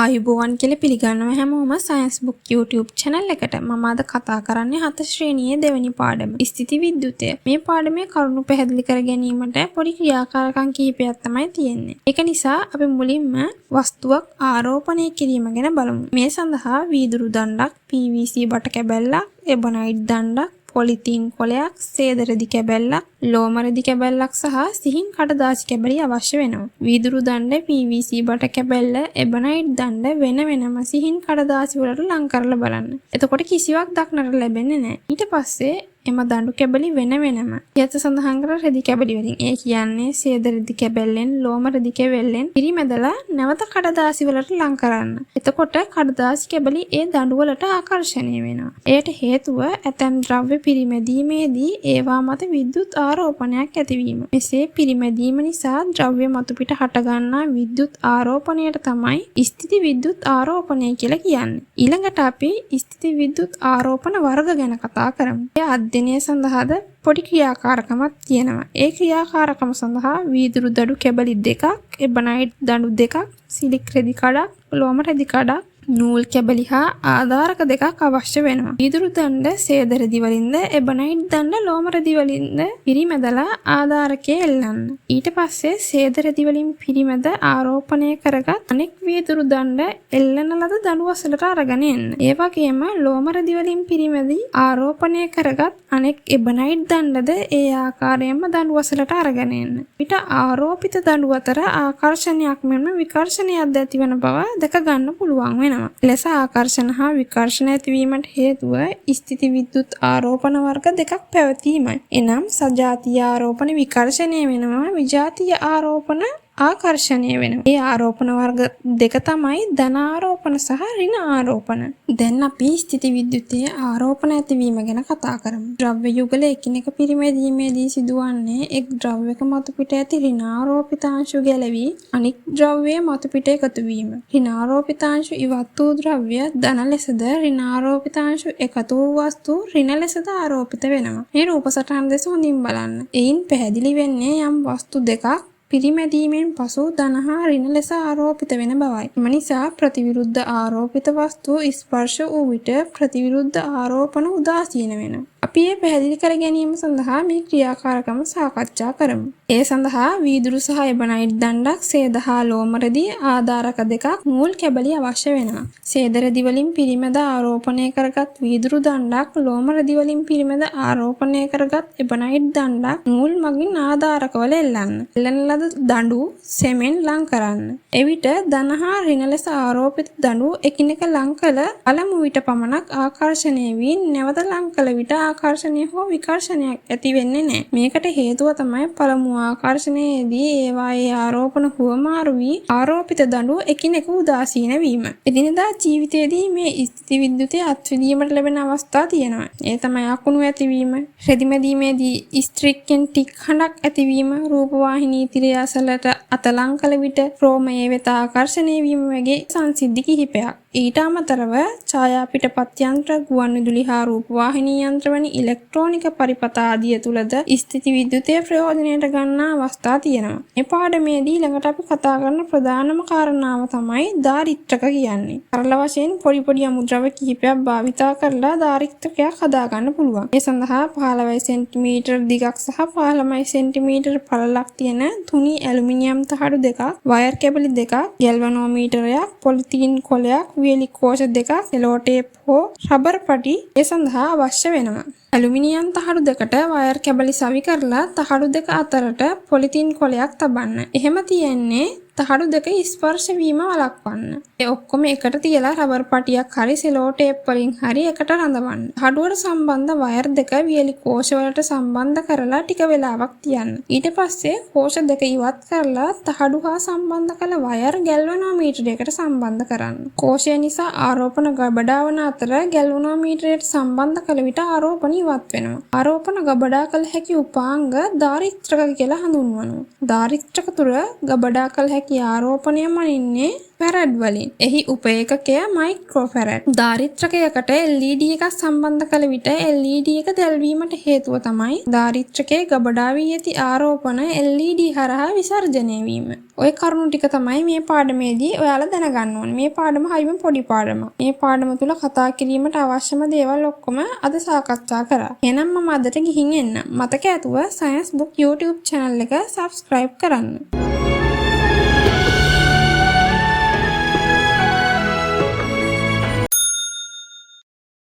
ආයුබෝවන් කියලා පිළිගන්නවා හැමෝම සයන්ස් බුක් YouTube channel එකට. මම අද කතා කරන්නේ හත ශ්‍රේණියේ දෙවැනි පාඩම, ස්ථිති විද්‍යුතය. මේ පාඩමේ කරුණු පැහැදිලි කර ගැනීමට පොඩි ක්‍රියාකාරකම් කිහිපයක් තමයි තියෙන්නේ. ඒක නිසා අපි මුලින්ම වස්තුවක් ආරෝපණය කිරීම ගැන බලමු. මේ සඳහා වීදුරු දණ්ඩක්, PVC බට කැබැල්ලක්, එබොනයිට් දණ්ඩක්, පොලිතීන් කොලයක්, සේද රෙදි කැබැල්ලක්, ලෝම රෙදි කැබැල්ලක් සහ සිහින් කඩදාසි කැබලි අවශ්‍ය වෙනවා. වීදුරු දණ්ඩ, PVC බට කැබැල්ල, එබොනයිට් දණ්ඩ වෙන වෙනම සිහින් කඩදාසි වලට ලං කරලා බලන්න. එතකොට කිසිවක් දක්නට ලැබෙන්නේ නැහැ. ඊට පස්සේ එම දඬු කැබලි වෙන වෙනම ඉහත සඳහන් කර රෙදි කැබලි වලින්, ඒ කියන්නේ සේද රෙදි කැබැල්ලෙන්, ලෝම රෙදි කැබැල්ලෙන් පිරිමැදලා නැවත කඩදාසි වලට ලං කරන්න. එතකොට කඩදාසි කැබලි ඒ දඬු වලට ආකර්ෂණය වෙනවා. එයට හේතුව ඇතැම් ද්‍රව්‍ය පිරිමැදීමේදී ඒවා මත විද්‍යුත් ආරෝපණයක් ඇතිවීම. මෙසේ පිරිමැදීම නිසා ද්‍රව්‍ය මතු පිට හටගන්නා විද්‍යුත් ආරෝපණයට තමයි ස්ථිති විද්‍යුත් ආරෝපණය කියලා කියන්නේ. ඊළඟට අපි ස්ථිති විද්‍යුත් ආරෝපණ වර්ග ගැන කතා කරමු. එය අධ්‍යයනය සඳහාද පොඩි ක්‍රියාකාරකමක් තියෙනවා. ඒ ක්‍රියාකාරකම සඳහා වීදුරු දඩු කැබලි දෙකක්, එබනයිට් දඬු දෙකක්, සිලික් රෙදි කඩක්, ලෝම රෙදි කඩක්, නූල් කැබලි හා ආධාරක දෙකක් අවශ්‍ය වෙනවා. වීදුරු දණ්ඩ සේද රෙදි වලින්ද, එබනයිට් දණ්ඩ ලෝම රෙදි වලින්ද පිරිමැදලා ආධාරකය එල්ලන්න. ඊට පස්සේ සේද රෙදි වලින් පිරිමැද ආරෝපණය කරගත් අනෙක් වීදුරු දණ්ඩ එල්ලන ලද දඬු අසලට අරගෙන එන්න. ඒ වගේම ලෝම රෙදි වලින් පිරිමැදි ආරෝපණය කරගත් අනෙක් එබනයිට් දණ්ඩද ඒ ආකාරයෙන්ම දඬු අසලට අරගෙන එන්න. ඊට ආරෝපිත දඬු අතර ආකර්ෂණයක් මෙන්ම විකර්ෂණයක්ද ඇතිවන බව දැක ගන්න පුළුවන් වෙනවා. ලෙස ආකර්ෂණ හා විකර්ෂණ ඇතිවීමට හේතුව ස්ථිති විද්‍යුත් ආරෝපණ වර්ග දෙකක් පැවතීමයි. එනම් සජාතීය ආරෝපණ විකර්ෂණය වෙනවා, විජාතීය ආරෝපණ ආකර්ෂණය වෙනවා. ඒ ආරෝපණ වර්ග දෙක තමයි ධන ආරෝපණ සහ ඍණ ආරෝපණ. දැන් අපි ස්ථිති විද්‍යුතයේ ආරෝපණ ඇතිවීම ගැන කතා කරමු. ද්‍රව්‍ය යුගල එකිනෙක පිරිමැදීමේදී සිදුවන්නේ එක් ද්‍රව්‍යක මතු පිට ඇති ඍණාරෝපිතාංශු ගැලවී අනික් ද්‍රව්‍යයේ මතු පිට එකතු වීම. ඍණාරෝපිතාංශු ඉවත් වූ ද්‍රව්‍ය ධන ලෙසද, ඍණාරෝපිතාංශු එකතු වූ වස්තු ඍණ ලෙසද ආරෝපිත වෙනවා. මේ රූප සටහන දෙස හොඳින් බලන්න. එයින් පැහැදිලි වෙන්නේ යම් වස්තු දෙකක් පිරිමැදීමෙන් පසු ධන හා ඍණ ලෙස ආරෝපිත වෙන බවයි. එම නිසා ප්‍රතිවිරුද්ධ ආරෝපිත වස්තු ස්පර්ශ වූ විට ප්‍රතිවිරුද්ධ ආරෝපණ උදාසීන වෙනවා. අපි එය පැහැදිලි කර ගැනීම සඳහා මේ ක්‍රියාකාරකම සාකච්ඡා කරමු. ඒ සඳහා වීදුරු සහ එබනයිට් දණ්ඩක්, සේද හා ලෝම රෙදි, ආධාරක දෙකක්, නූල් කැබලි අවශ්‍ය වෙනවා. සේද රෙදි වලින් පිරිමැද ආරෝපණය කරගත් වීදුරු දණ්ඩක්, ලෝම රෙදි වලින් පිරිමැද ආරෝපණය කරගත් එබනයිට් දණ්ඩක් නූල් මගින් ආධාරකවල එල්ලන්න. එල්ලන ලද දඬු සෙමෙන් ලං කරන්න. එවිට ධන හා ඍණ ලෙස ආරෝපිත දඬු එකිනෙක ලං කළ පළමු විට පමණක් ආකර්ෂණය වී නැවත ලං කළ විට ආකර්ෂණය හෝ විකර්ෂණයක් ඇති වෙන්නේ නැහැ. මේකට හේතුව තමයි පළමු ආකර්ෂණයේදී ඒවායේ ආරෝපණ හුවමාරු වී ආරෝපිත දඬු එකිනෙක උදාසීන වීම. එදිනෙදා ජීවිතයේදී මේ ස්ථිති විද්‍යුතය අත්විඳීමට ලැබෙන අවස්ථා තියෙනවා. ඒ තමයි අකුණු ඇතිවීම, රෙදි මැදීමේදී ස්ත්‍රික්කෙන් ටික් හඬක් ඇතිවීම, රූපවාහිනී තිරය අසලට අත ලං කළ විට රෝමයේ වෙත ආකර්ෂණය වීම වගේ සංසිද්ධි කිහිපයක්. ඊට අමතරව ඡායා පිටපත් යන්ත්‍ර, ගුවන් විදුලි හා රූපවාහිනී යන්ත්‍ර වැනි ඉලෙක්ට්‍රොනික පරිපථ ආදිය තුළද ස්ථිති විද්‍යුතය ප්‍රයෝජනයට ගන්නා අවස්ථා තියෙනවා. මේ පාඩමේදී ඊළඟට අපි කතා කරන ප්‍රධානම කාරණාව තමයි ධාරිත්‍රක කියන්නේ. සරල වශයෙන් පොඩි පොඩි අමුද්‍රව්‍ය කිහිපයක් භාවිතා කරලා ධාරිත්‍රකයක් හදාගන්න පුළුවන්. ඒ සඳහා 15 සෙන්ටිමීටර් දිගක් සහ 15 සෙන්ටිමීටර් පළලක් තියෙන තුනී ඇලුමිනියම් තහඩු දෙකක්, වයර් කැබලි දෙකක්, ගැල්වනෝමීටරයක්, පොලිතීන් කොලයක්, වියලි කෝෂ දෙකක්, සෙලෝ ටේප් හෝ රබර් පටි ඒ සඳහා අවශ්‍ය වෙනවා. ඇලුමිනියම් තහඩු දෙකට වයර් කැබලි සවි කරලා තහඩු දෙක අතරට පොලිතීන් කොලයක් තබන්න. එහෙම තියෙන්නේ තහඩු දෙක ස්පර්ශ වීම වළක්වන්න. ඒ ඔක්කොම එකට තියලා රබර් පටියක් හරි සෙලෝ ටේප් වලින් හරි එකට රඳවන්න. තහඩුවට සම්බන්ධ වයර් දෙක වියලි කෝෂ වලට සම්බන්ධ කරලා ටික වෙලාවක් තියන්න. ඊට පස්සේ කෝෂ දෙක ඉවත් කරලා තහඩු හා සම්බන්ධ කළ වයර් ගැල්වනෝමීටරයකට සම්බන්ධ කරන්න. කෝෂය නිසා ආරෝපණ ගබඩා වන අතර ගැල්වනෝමීටරයට සම්බන්ධ කළ විට ආරෝපණ ඉවත් වෙනවා. ආරෝපණ ගබඩා කළ හැකි උපාංග ධාරිත්‍රක කියලා හඳුන්වනවා. ධාරිත්‍රක තුර ගබඩා කළ හැකි ආරෝපණය මනින්නේ ෆැරඩ් වලින්. එහි උප ඒකකය මයික්‍රෝෆැරඩ්. ධාරිත්‍රකයකට LED එකක් සම්බන්ධ කළ විට LED එක දැල්වීමට හේතුව තමයි ධාරිත්‍රකයේ ගබඩා වී ඇති ආරෝපණ LED හරහා විසර්ජනය වීම. ඔය කරුණු ටික තමයි මේ පාඩමේදී ඔයාලා දැනගන්න ඕනේ. මේ පාඩම හරිම පොඩි පාඩමක්. මේ පාඩම තුල කතා කිරීමට අවශ්‍යම දේවල් ඔක්කොම අද සාකච්ඡා කරා. එහෙනම් මම අදට ගිහින් එන්නම්. මතක ඇතුව සයන්ස් බුක් YouTube channel එක subscribe කරන්න.